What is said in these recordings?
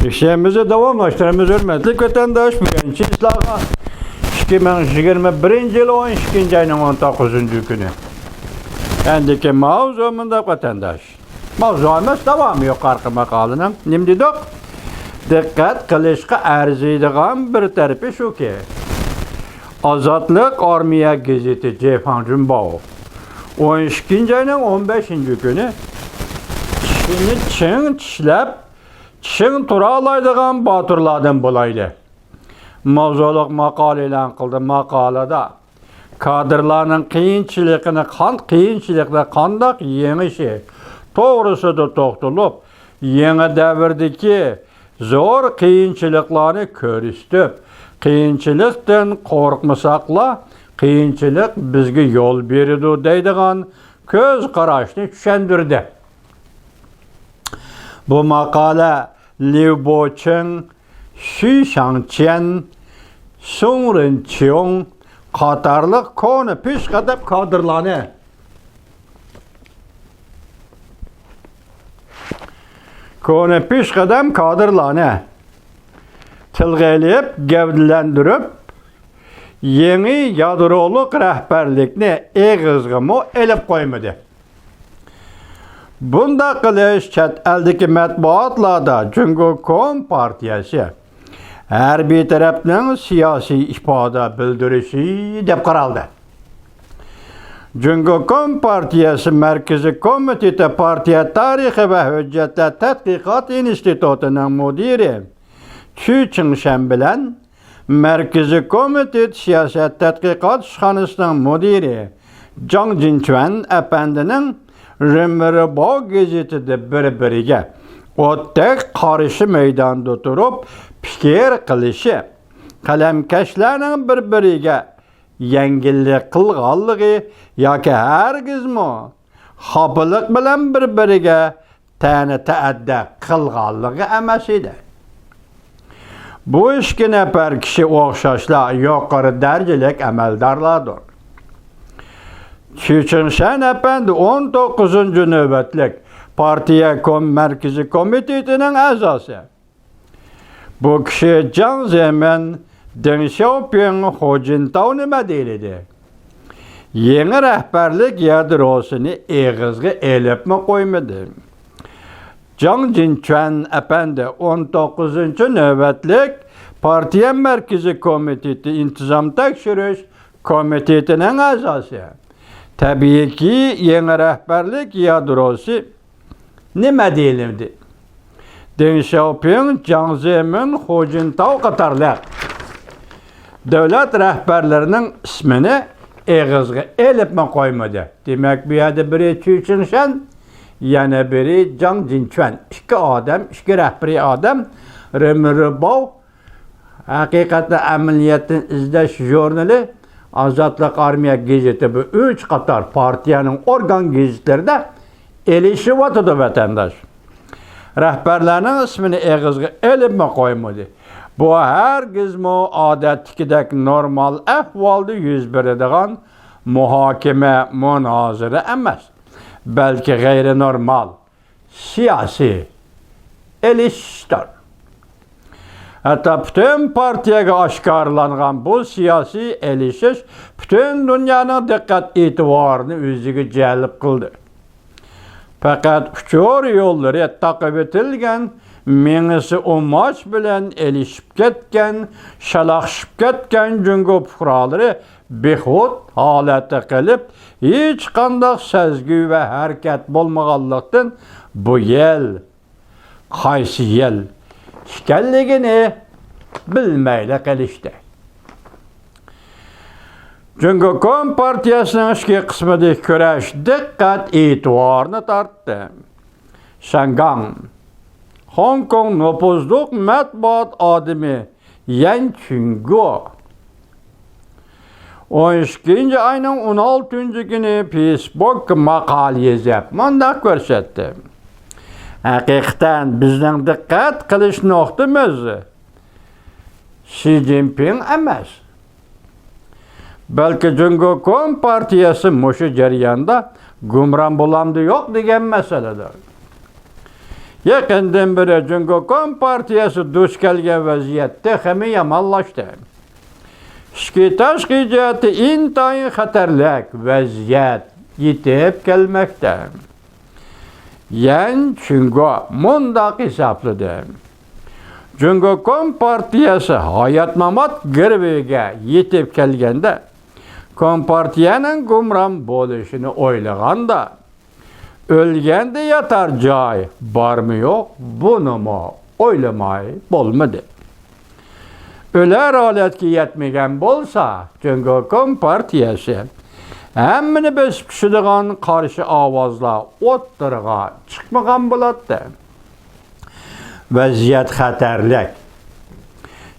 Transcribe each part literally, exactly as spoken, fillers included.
ئىشىمىزنى داۋاملاشتۇرىمىز، ھۆرمەتلىك ۋەتەنداش. بۈگۈن چىسلاغا ئىككى مىڭ يىگىرمە بىرىنچى يىل ئون ئىككىنچى ئاينىڭ ئون توققۇزىنچى كۈنى. ئەندىكى ماۋزۇ مۇنداق، ۋەتەنداش. ماۋزۇ ئەمەس، داۋامى يۇقىرىقى ماقالىنىڭ. نېمە دېدۇق؟ دىققەت قىلىشقا ئەرزىيدىغان بىر تەرىپى شۇكى، ئازادلىق ئارمىيە گېزىتى جېفاڭ جۇنباۋ ئون ئىككىنچى ئاينىڭ ئون بەشىنچى كۈنى، چىشىنى چىڭ چىشلەپ، چىڭ تۇرالايدىغان باتۇرلاردىن بولايلى ماۋزۇلۇق ماقالە ئېلان قىلدى. ماقالىدا كادىرلارنىڭ قىيىنچىلىقىنى قان-، قىيىنچىلىقتا قانداق يېڭىشى توغرىسىدا توختىلىپ، يېڭى دەۋردىكى زور قىيىنچىلىقلارنى كۆرسىتىپ، قىيىنچىلىقتىن قورقمىساقلا، قىيىنچىلىق بىزگە يول بېرىدۇ دەيدىغان كۆز قاراشنى چۈشەندۈردى. بۇ ماقالە ليۇ بوچىڭ، شۈي شاڭچيەن، سۇڭ رېنچيۇڭ قاتارلىق كونا پېشقەدەم كادىرلارنى، كونا پېشقەدەم كادىرلارنى تىلغا ئېلىپ، گەۋدىلەندۈرۈپ، يېڭى يادرولۇق رەھبەرلىكنى ئېغىزغىمۇ ئېلىپ قويمىدى. بۇنداق قىلىش چەت ئەلدىكى مەتبۇئاتلاردا جۇڭگو كومپارتىيەسى ھەربىي تەرەپنىڭ سىياسىي ئىپادە بىلدۈرۈشى دەپ قارالدى. جۇڭگو كومپارتىيەسى مەركىزىي كومىتېتى پارتىيە تارىخى ۋە ھۆججەتلەر تەتقىقات ئىنستىتۇتىنىڭ مۇدىرى چۈ چىڭشەن بىلەن مەركىزىي كومىتېت سىياسەت تەتقىقات ئىشخانىسىنىڭ مۇدىرى جاڭ جىنچۈەن ئەپەندىنىڭ رېمىرباۋ گېزىتىدە بىر-بىرىگە ئوتتەك قارشى مەيداندا تۇرۇپ پىكىر قىلىشى، قەلەمكەشلەرنىڭ بىر-بىرىگە يەڭگىللىك قىلغانلىقى ياكى ھەرگىزمۇ خاپىلىق بىلەن بىر-بىرىگە تەنە تەئەددە قىلغانلىقى ئەمەس ئىدى. بۇ ئىككى نەپەر كىشى ئوخشاشلا يۇقىرى دەرىجىلىك ئەمەلدارلاردۇر. چۈ چىڭشەن ئەپەندى ئون توققۇزىنچى نۆۋەتلىك پارتىيە كوم-، مەركىزىي كومىتېتىنىڭ ئەزاسى. بۇ كىشى جاڭ زېمىن، دېڭ شياۋپىڭ، خۇ جىنتاۋنى مەدھىيەلىدى. يېڭى رەھبەرلىك يادروسىنى ئېغىزغا ئېلىپمۇ قويمىدى. جاڭ جىنچۈەن ئەپەندى ئون توققۇزىنچى نۆۋەتلىك پارتىيە مەركىزىي كومىتېتى ئىنتىزام تەكشۈرۈش كومىتېتىنىڭ ئەزاسى. تەبىئىيكى، يېڭى رەھبەرلىك يادروسى نېمە دېيىلدى؟ دېڭ شياۋپىڭ، جاڭ زېمىن، خۇ جىنتاۋ قاتارلىق دۆلەت رەھبەرلىرىنىڭ ئىسمىنى ئېغىزغا ئېلىپمۇ قويمىدى. دېمەك، بۇ يەردە بىرى چۈ چىڭشەن، يەنە بىرى جاڭ جىنچۈەن. ئىككى ئادەم، ئىككى رەھبىرىي ئادەم، رېمىرباۋ، ھەقىقەتنى ئەمەلىيەتتىن ئىزدەش ژۇرنىلى، ئازادلىق ئارمىيە گېزىتى، بۇ ئۈچ قاتار پارتىيەنىڭ ئورگان گېزىتلىرىدە ئېلىشىۋاتىدۇ، ۋەتەنداش. رەھبەرلەرنىڭ ئىسمىنى ئېغىزغا ئېلىپمۇ قويمىدى. بۇ ھەرگىزمۇ ئادەتتىكىدەك نورمال ئەھۋالدا يۈز بېرىدىغان مۇھاكىمە، مۇنازىرە ئەمەس، بەلكى غەيرىي نورمال سىياسىي ئېلىشىشتۇر. ھەتتا پۈتۈن پارتىيەگە ئاشكارىلانغان بۇ سىياسىي ئېلىشىش پۈتۈن دۇنيانىڭ دىققەت ئېتىبارىنى ئۆزىگە جەلپ قىلدى. پەقەت ئۇچۇر يوللىرى تاقىۋېتىلگەن، مېڭىسى ئۇماچ بىلەن ئېلىشىپ كەتكەن، شالاقشىپ كەتكەن جۇڭگو پۇقرالىرى بىخۇد ھالەتتە قېلىپ، ھېچقانداق سەزگۈ ۋە ھەرىكەت بولمىغانلىقتىن، بۇ يىل قايسى يىل ئىكەنلىكىنى بىلمەيلا قېلىشتى. جۇڭگو كومپارتىيەسىنىڭ ئىچكى قىسمىدىكى كۈرەش دىققەت ئېتىبارنى تارتتى. شياڭگاڭ، خوڭكوڭ نوپۇزلۇق مەتبۇئات ئادىمى يەن چۈنگو ئون ئىككىنچى ئاينىڭ ئون ئالتىنچى كۈنى فېيسبۇكقا ماقالە يېزىپ مۇنداق كۆرسەتتى: ھەقىقەتەن بىزنىڭ دىققەت قىلىش نۇقتىمىز شى جىنپىڭ ئەمەس، بەلكى جۇڭگو كومپارتىيەسى مۇشۇ جەرياندا گۇمران بولامدۇ يوق دېگەن مەسىلىدۇر. يېقىندىن بېرى جۇڭگو كومپارتىيەسى دۇچ كەلگەن ۋەزىيەت تېخىمۇ يامانلاشتى. ئىچكى تاشقى جەھەتتە ئىنتايىن خەتەرلىك ۋەزىيەت يېتىپ كەلمەكتە. يەن چۈنگو مۇنداق ھېسابلىدى: جۇڭگو كومپارتىيەسى ھايات-مامات گىرۋىكىگە يېتىپ كەلگەندە، كومپارتىيەنىڭ گۇمران بولۇشىنى ئويلىغاندا، ئۆلگەندە ياتار جاي بارمۇ يوق، بۇنىمۇ ئويلىماي بولمىدى. ئۆلەر ھالەتكە يەتمىگەن بولسا، جۇڭگو كومپارتىيەسى ھەممىنى بېسىپ چۈشىدىغان قارشى ئاۋازلار ئوتتۇرىغا چىقمىغان بولاتتى. ۋەزىيەت خەتەرلىك.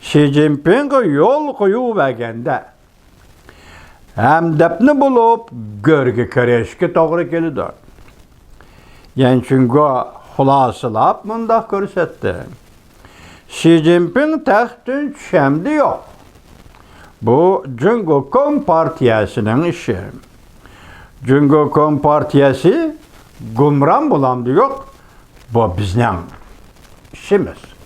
شى جىنپىڭغا يول قويۇۋەرگەندە، ھەمدەپنە بولۇپ گۆرگە كىرىشكە توغرا كېلىدۇ. يەن چۈنگو خۇلاسىلاپ مۇنداق كۆرسەتتى: شى جىنپىڭ تەختتىن چۈشەمدى يوق. بۇ جۇڭگو كومپارتىيەسىنىڭ ئىشى. جۇڭگو كومپارتىيەسى گۇمران بولامدۇ يوق، بۇ بىزنىڭ ئىشىمىز.